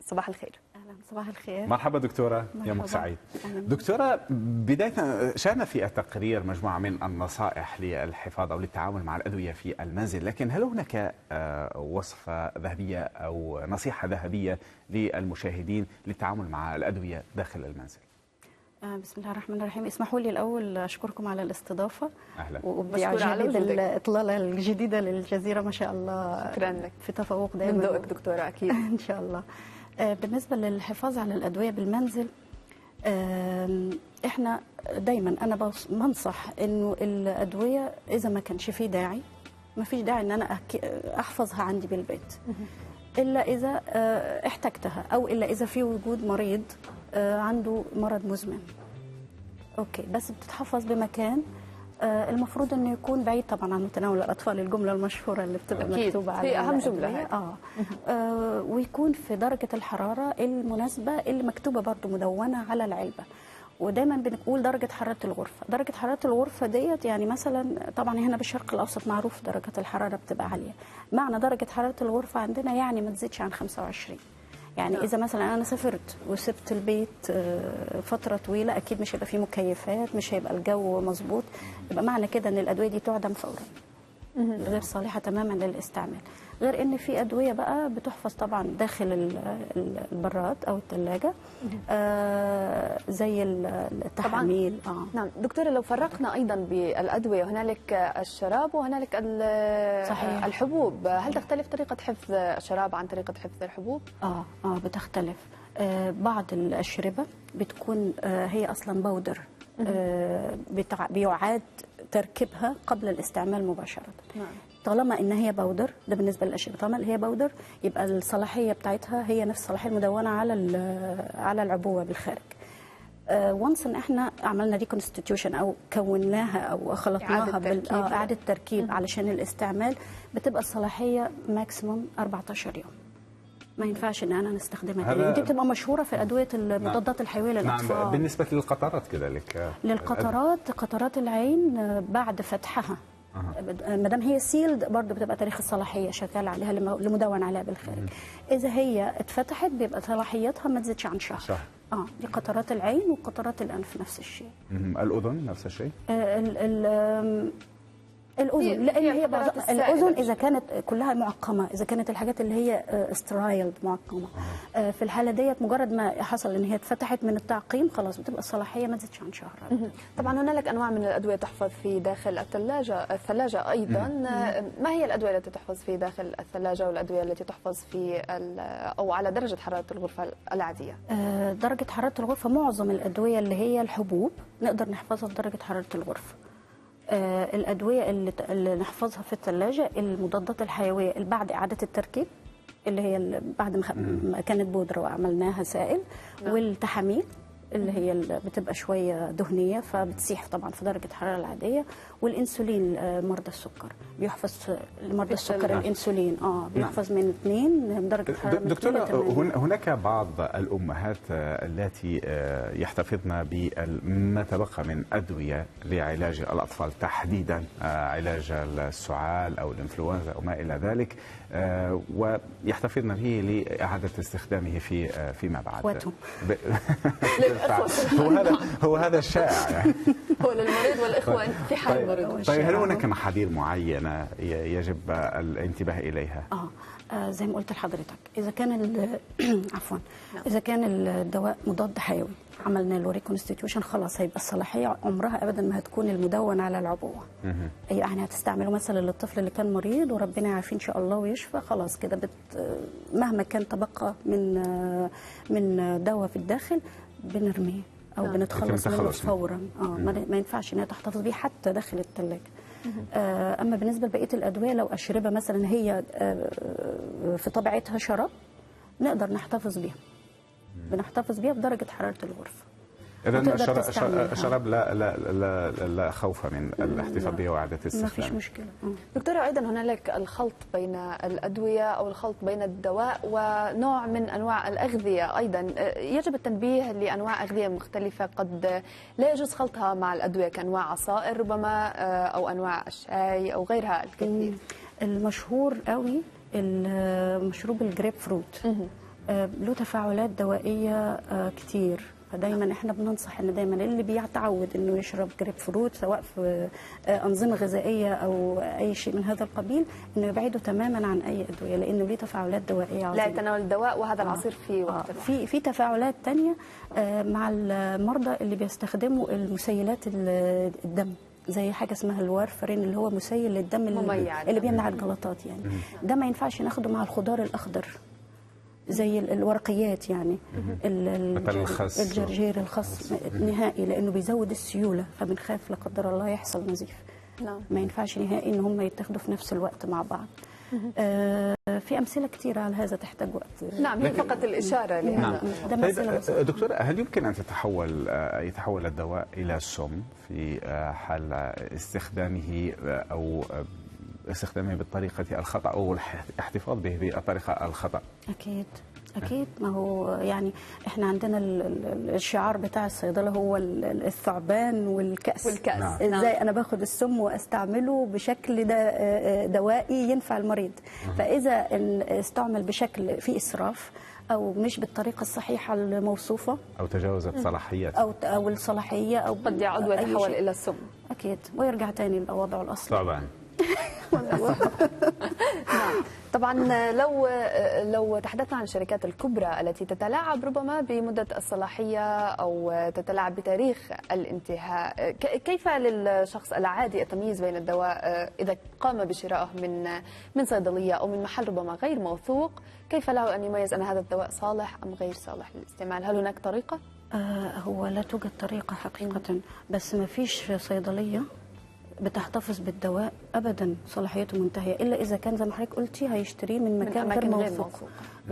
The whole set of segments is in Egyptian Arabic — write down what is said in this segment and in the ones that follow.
صباح الخير. أهلا، صباح الخير. مرحبا دكتورة، يومك سعيد. دكتورة، بداية شاهدنا في التقرير مجموعة من النصائح للحفاظ أو للتعامل مع الأدوية في المنزل، لكن هل هناك وصفة ذهبية أو نصيحة ذهبية للمشاهدين للتعامل مع الأدوية داخل المنزل؟ بسم الله الرحمن الرحيم. اسمحوا لي الأول أشكركم على الاستضافة. أهلا. وأبدي إعجابي بالإطلالة الجديدة للجزيرة، ما شاء الله. شكرا لك. في تفوق دائما. من ذوقك دكتورة، أكيد. إن شاء الله. بالنسبة للحفاظ على الأدوية بالمنزل، إحنا دايما أنا بنصح إنه الأدوية إذا ما كانش فيه داعي، ما فيش داعي إن أنا أحفظها عندي بالبيت، إلا إذا احتجتها، أو إلا إذا في وجود مريض عنده مرض مزمن. okay، بس بتتحفظ بمكان المفروض انه يكون بعيد طبعا عن متناول الاطفال، الجملة المشهورة اللي بتبقى مكتوبة على هي اهم جملة. ويكون في درجه الحرارة المناسبة اللي مكتوبة برضو مدونة على العلبة. ودايما بنقول درجه حرارة الغرفة، درجه حرارة الغرفة ديت يعني مثلا طبعا هنا بالشرق الاوسط معروف درجه الحرارة بتبقى عالية، معنى درجه حرارة الغرفة عندنا يعني ما تزيدش عن 25. يعني إذا مثلا أنا سافرت وسبت البيت فترة طويلة، أكيد مش هيبقى فيه مكيفات، مش هيبقى الجو مظبوط، يبقى معنى كده إن الأدوية دي تعدم فورا، غير صالحة تماما للاستعمال. غير إن في أدوية بقى بتحفظ طبعا داخل البراد أو الثلاجة، زي التحاميل. نعم دكتورة، لو فرقنا أيضا بالأدوية، هنالك الشراب وهنالك صحيح. الحبوب، هل تختلف طريقة حفظ الشراب عن طريقة حفظ الحبوب؟ بتختلف. بعض الأشربة بتكون هي أصلا powder، بيعاد تركيبها قبل الاستعمال مباشرة. نعم. طالما ان هي powder، ده بالنسبة للاشربه، طالما هي powder يبقى الصلاحية بتاعتها هي نفس الصلاحية المدونة على العبوه بالخارج. once ان احنا عملنا reconstitution او كوناها او خلطناها باعادة تركيب علشان الاستعمال، بتبقى الصلاحية maximum 14 يوم. ما ينفعش ان انا نستخدمها تاني. دي بتبقى مشهورة في ادوية المضادات الحيوية للاطفال. نعم. بالنسبة للقطرات كذلك، للقطرات، قطرات العين بعد فتحها ما دام هي sealed برضه بتبقى تاريخ الصلاحية شغال عليها اللي مدون عليها بالخارج. اذا هي اتفتحت بيبقى صلاحيتها ما تزيدش عن شهر. دي قطرات العين وقطرات الانف نفس الشيء. الاذن نفس الشيء. الاذن، لان هي الاذن اذا كانت كلها معقمه، اذا كانت الحاجات اللي هي sterile معقمه، في الحالة ديت مجرد ما حصل ان هي اتفتحت من التعقيم خلاص بتبقى الصلاحية ما تزيدش عن شهر. طبعا هنالك انواع من الادوية تحفظ في داخل الثلاجة ايضا. ما هي الادوية التي تحفظ في داخل الثلاجة والادوية التي تحفظ في او على درجه حرارة الغرفة العادية؟ درجه حرارة الغرفة معظم الادوية اللي هي الحبوب نقدر نحفظها في درجه حرارة الغرفة. الأدوية اللي نحفظها في الثلاجة المضادات الحيوية اللي بعد إعادة التركيب، اللي هي بعد ما كانت بودرة وعملناها سائل، والتحاميل اللي هي بتبقى شوية دهنية فبتسيح طبعا في درجة الحرارة العادية، والإنسولين مرضى السكر بيحفظ لمرضى السكر الإنسولين بيحفظ من 2 درجة حرارة. دكتورة، هناك بعض الأمهات التي يحتفظن بما تبقى من أدوية لعلاج الأطفال، تحديدا علاج السعال أو الإنفلونزا أو ما إلى ذلك، ويحتفظن به لإعادة استخدامه فيما بعد. هو هذا الشائع يعني. هو للمريض والإخوة في حال مرض. طيب، هل هناك محاذير معينة يجب الانتباه إليها؟ زي ما قلت لحضرتك، إذا كان عفوا، إذا كان الدواء مضاد حيوي عملنا له reconstitution خلاص هيبقى الصلاحية عمرها أبدا ما هتكون المدون على العبوة. يعني هتستعمله مثلا للطفل اللي كان مريض وربنا يعافيه إن شاء الله ويشفى، خلاص كده مهما كان تبقى من دواء في الداخل بنرميه أو بنتخلص منه فورا. ما ينفعش إنها تحتفظ بيه حتى داخل الثلاجة. أما بالنسبة لبقية الأدوية، لو أشربة مثلا هي في طبيعتها شراب نقدر نحتفظ بيها، بنحتفظ بيها بدرجة حرارة الغرفة. إذا الشراب لا لا لا لا خوف من الاحتفاظ به وإعادة استخدامه. ما فيش مشكلة. دكتورة، أيضا هنالك الخلط بين الأدوية أو الخلط بين الدواء ونوع من أنواع الأغذية أيضا، يجب التنبيه لأنواع أغذية مختلفة قد لا يجوز خلطها مع الأدوية، كأنواع عصائر ربما أو أنواع الشاي أو غيرها الكثير. المشهور قوي المشروب الجريب فروت. له تفاعلات دوائيه كتير. فدايما احنا بننصح ان دايما اللي بيتعود انه يشرب جريب فروت سواء في انظمة غذائية او اي شيء من هذا القبيل انه يبعده تماما عن اي ادوية، لانه ليه تفاعلات دوائيه عظيمة. لا يتناول الدواء وهذا العصير في وقت في تفاعلات ثانية مع المرضى اللي بيستخدموا المسيلات الدم، زي حاجة اسمها الوارفرين اللي هو مسيل للدم اللي بيمنع الجلطات يعني. ده ما ينفعش ناخده مع الخضار الاخضر زي الورقيات يعني، الخس، الجرجير، الخس نهائي، لانه بيزود السيولة، فبنخاف لا قدر الله يحصل نزيف. نعم. ما ينفعش نهائي ان هم يتاخدوا في نفس الوقت مع بعض. في امثلة كثيرة على هذا تحتاج وقت. نعم، هي فقط الاشارة لهذا. نعم. طيب دكتورة، هل يمكن ان يتحول الدواء الى سم في حال استخدامه او استخدامه بالطريقة الخطأ أو الاحتفاظ به بالطريقة الخطأ؟ أكيد أكيد. ما هو يعني إحنا عندنا الشعار بتاع الصيدلة هو الثعبان والكأس. والكأس. نعم. إزاي أنا باخد السم وأستعمله بشكل دوائي ينفع المريض. فإذا استعمل بشكل فيه إسراف أو مش بالطريقة الصحيحة الموصوفة أو تجاوزت صلاحيته أو الصلاحية أو قد يعود ويتحول إلى السم. أكيد، ويرجع تاني لوضعه الأصلي. طبعا. نعم. طبعا لو تحدثنا عن الشركات الكبرى التي تتلاعب ربما بمدة الصلاحية أو تتلاعب بتاريخ الانتهاء، كيف للشخص العادي التمييز بين الدواء إذا قام بشرائه من صيدلية أو من محل ربما غير موثوق؟ كيف له أن يميز أن هذا الدواء صالح أم غير صالح للاستعمال؟ هل هناك طريقة؟ هو لا توجد طريقة حقيقة، بس ما فيش صيدلية بتحتفظ بالدواء ابدا صلاحيته منتهية، الا اذا كان زي ما حضرتك قلتي هيشتريه من مكان غير موثوق.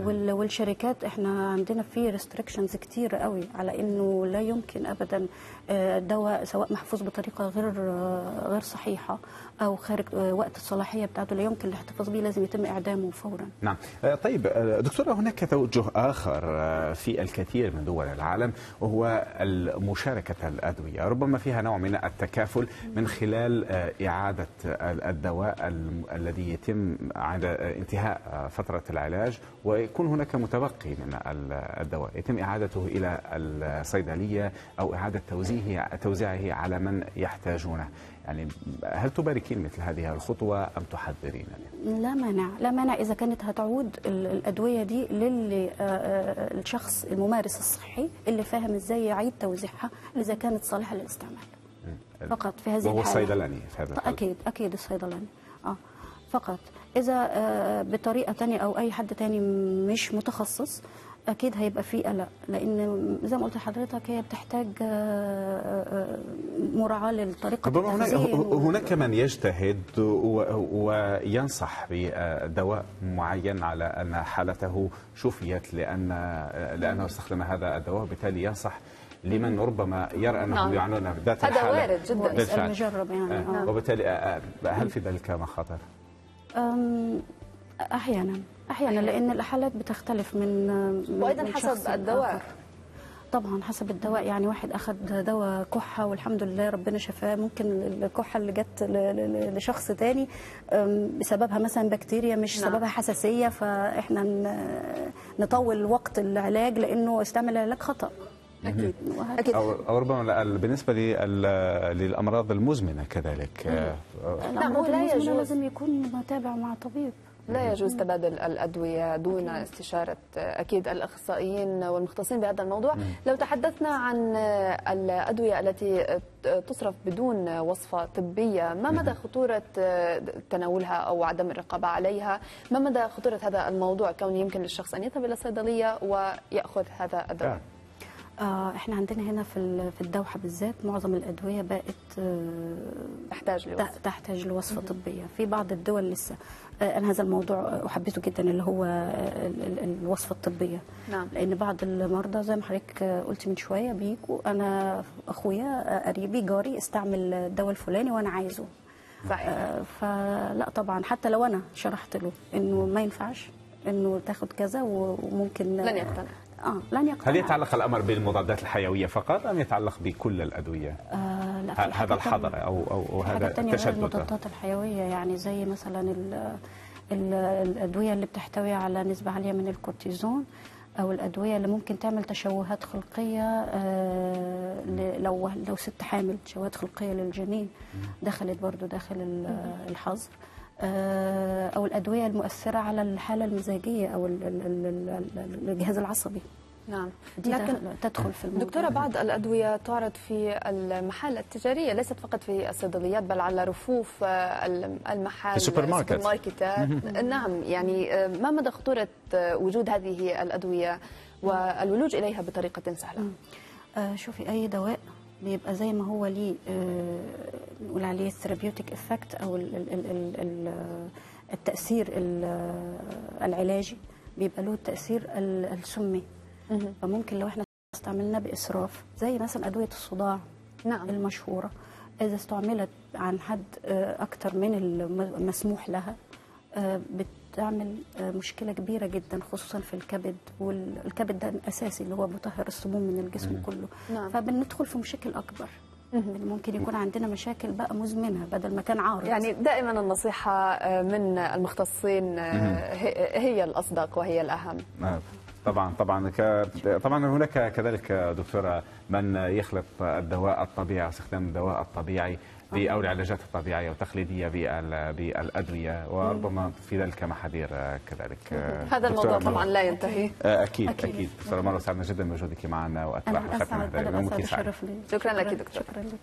والشركات احنا عندنا في restrictions كتير قوي على انه لا يمكن ابدا الدواء سواء محفوظ بطريقة غير صحيحه او خارج وقت الصلاحية بتاعته لا يمكن الاحتفاظ به، لازم يتم اعدامه فورا. نعم. طيب دكتورة، هناك توجه اخر في الكثير من دول العالم وهو مشاركة الادوية، ربما فيها نوع من التكافل من خلال إعادة الدواء الذي يتم عند انتهاء فترة العلاج ويكون هناك متبقي من الدواء يتم إعادته إلى الصيدلية أو إعادة توزيعه على من يحتاجونه. يعني هل تباركين مثل هذه الخطوة أم تحذرين؟ لا مانع، لا مانع إذا كانت هتعود الأدوية دي للي الشخص الممارس الصحي اللي فاهم إزاي يعيد توزيعها إذا كانت صالحة للاستعمال. فقط في هذه الحالة. وهو الصيدلاني في هذا الحالة. أكيد أكيد الصيدلاني فقط. إذا بطريقة تانية أو أي حد تاني مش متخصص أكيد هيبقى فيه قلق، لأن زي ما قلت لحضرتك هي بتحتاج مراعاة للطريقة. ربما هناك من يجتهد وينصح بدواء معين على أن حالته شفيت لأنه استخدم هذا الدواء، وبالتالي ينصح لمن ربما يرى أنهم يعانون بذات الحالة. هذا وارد جدا، بالفعل مجرب يعني. وبالتالي هل في ذلك مخاطر؟ أحيانا لأن الحالات بتختلف من وأيضا حسب الدواء. طبعا حسب الدواء، يعني واحد أخذ دواء كحة والحمد لله ربنا شفاه، ممكن الكحة اللي جت لشخص تاني بسببها مثلا بكتيريا مش سببها حساسية، فإحنا نطول وقت العلاج لأنه استعمل علاج خطأ. أكيد. أكيد. أو ربما بالنسبة للأمراض المزمنة كذلك. نعم، هو لا يجوز، لازم يكون متابع مع طبيب. لا يجوز تبادل الأدوية دون استشارة أكيد الأخصائيين والمختصين بهذا الموضوع. لو تحدثنا عن الأدوية التي تصرف بدون وصفة طبية، ما مدى خطورة تناولها أو عدم الرقابة عليها؟ ما مدى خطورة هذا الموضوع كون يمكن للشخص أن يذهب إلى الصيدلية ويأخذ هذا الدواء؟ احنا عندنا هنا في الدوحة بالذات معظم الأدوية بقت تحتاج لوصفة طبية. في بعض الدول لسه. أنا هذا الموضوع أحبته جدا اللي هو الوصفة الطبية. نعم. لأن بعض المرضى زي ما حضرتك قلت من شوية بيجوا، أنا أخويا قريبي جاري استعمل الدواء الفلاني وأنا عايزه. صحيح. فلا طبعا حتى لو أنا شرحت له إنه ما ينفعش إنه تاخد كذا وممكن لن يقتنع. لن يقتنع. هل يتعلق الأمر بالمضادات الحيوية فقط أم يتعلق بكل الأدوية؟ لا، هذا الحظر أو هذا التشدد. المضادات الحيوية يعني زي مثلا الأدوية اللي بتحتوي على نسبة عالية من الكورتيزون، او الادوية اللي ممكن تعمل تشوهات خلقية، لو ست حامل تشوهات خلقية للجنين دخلت برضو داخل الحظر، او الادوية المؤثرة على الحالة المزاجية او الجهاز العصبي. نعم، دي لكن تدخل في الموضوع. دكتورة، بعض الأدوية تعرض في المحال التجارية، ليست فقط في الصيدليات بل على رفوف المحال، السوبر ماركتات. نعم، يعني ما مدى خطورة وجود هذه الأدوية والولوج إليها بطريقة سهلة؟ شوفي، أي دواء بيبقى زي ما هو ليه نقول عليه ال therapeutic effect أو التأثير العلاجي، بيبقى له التأثير السمي. فممكن لو احنا استعملناه بإسراف، زي مثلا أدوية الصداع نعم. المشهورة، إذا استعملت عن حد أكتر من المسموح لها بتعمل مشكلة كبيرة جدا، خصوصا في الكبد، والكبد ده الأساسي اللي هو مطهر السموم من الجسم كله. نعم. فبندخل في مشاكل أكبر، ممكن يكون عندنا مشاكل بقى مزمنة بدل ما كان عارض. يعني دائما النصيحة من المختصين هي الأصدق وهي الأهم. طبعا طبعا طبعا هناك كذلك دكتورة من يخلط الدواء الطبيعي، استخدام الدواء الطبيعي او العلاجات الطبيعية والتقليديه بالادوية، وربما في ذلك محاذير كذلك. هذا الموضوع طبعا لا ينتهي. اكيد اكيد, أكيد. دكتورة مروه، سعدنا جدا بوجودك معنا واطرح ختم هذا. شكرا لك دكتور. شكرا لكم.